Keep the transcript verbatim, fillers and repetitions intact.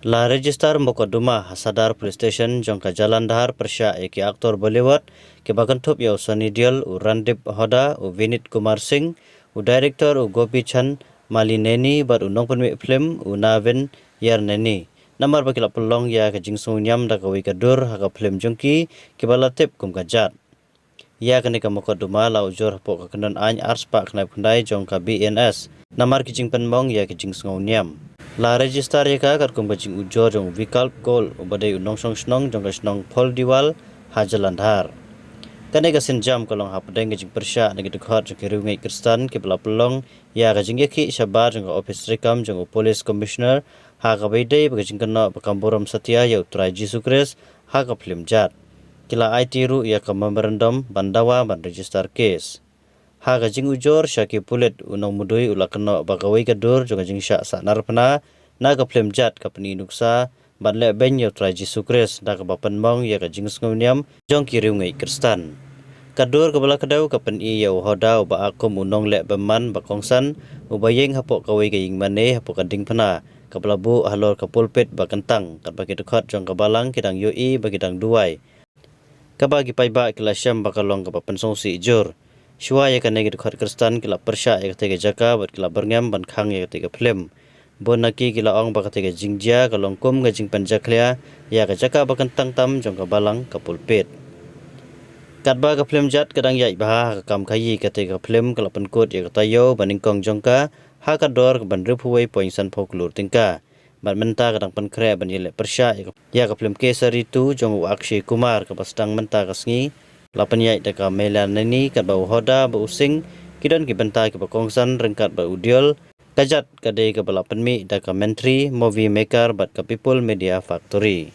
La register mukotduma ha Sadar Police Station jong ka Jalandhar pyrshah ïa ki aktor Bollywood kiba kynthup ïa u Sunny Deol, u Randeep Hooda, u Vineet Kumar Singh, u director u Gopi Chand Malineni bad u nongpynmih phlim u Naveen Yarneni. Namar ba ki la pynlong ïa ka jingsngewniam da kawei ka dur ha ka phlim jong ki kiba la tip kum ka Jat. Ïa kane ka mukotduma la ujor hapoh ka kyndon aiñ arspah khyndai phew khyndai jong ka B N S namar ki jingpynmong ïa ka jingsngewniam. La register ïa ka katkum ka jingujor jong u Vikalp Goel uba dei u nongshong shnong jong ka shnong Pholdiwal ha Jalandhar. Kane ka sienjam ka long hapdeng ka jingpyrshah na ki dkhot jong ki riewngeit Khristan kiba la pynlong ïa ka jingïakhih shabar jong ka ophis treikam jong u Police Commissioner ha kaba ïadei bad ka jingkynnoh ba kam burom satia ïa u Trai Jisu Khrist ha ka phlim Jat. Ki la aiti ruh ïa ka memorandum ban dawa ban register case. Ha ka jingujor sha ki pulit, u nongmudui u la kynnoh ba kawei ka dur jong ka jingshah sahnarphna na ka phlim Jat ka pyni nuksa ban leh beiñ ïa u Trai Jisu Khrist da kaba pynmong ïa ka jingsngewniam jong ki riewngeit Khristan. Ka dur kaba la kdew ka pyni ïa u Hooda uba kum u nongleh bymman ba kongsan uba ïeng hapoh kawei ka ïingmane hapoh ka diengphna kaba la buh halor ka pulpit ba kyntang, katba ki dkhot jong ka balang ki dang ïohi ba ki dang duwai, kaba ki paidbah ki la shem ba ka long kaba pynsngewsih jur. Shuwa ïa kane ki dkhot Khristan ki la pyrshah ïa katei ka jaka bad ki la byrngem ban khang ïa katei ka phlim. Bun na ki ki la ong ba katei ka jingjia ka long kum ka jingpynjakhlia ïa ka jaka ba kyntang tam jong ka balang, ka pulpit. Katba ka phlim Jat ka dang ïaid bha ha ka kam khaïi, katei ka phlim ka la pynkut ïa ka taïew ba nyngkong jong ka ha ka dor ka ban hynriewphew wei point san phew klur tyngka. Bad mynta ka dang pynkhreh ban ïaleh pyrshah ïa ka, ïa ka phlim Kesari two jong u Akshay Kumar kaba sdang mynta ka sngi. La pynïaid da ka Malineni, katba u Hooda bad u Singh ki don ki bynta kiba kongsan ryngkat bad u Deol. Ka Jat ka dei kaba la pynmih da ka Myntri Movie Maker bad ka People Media Factory.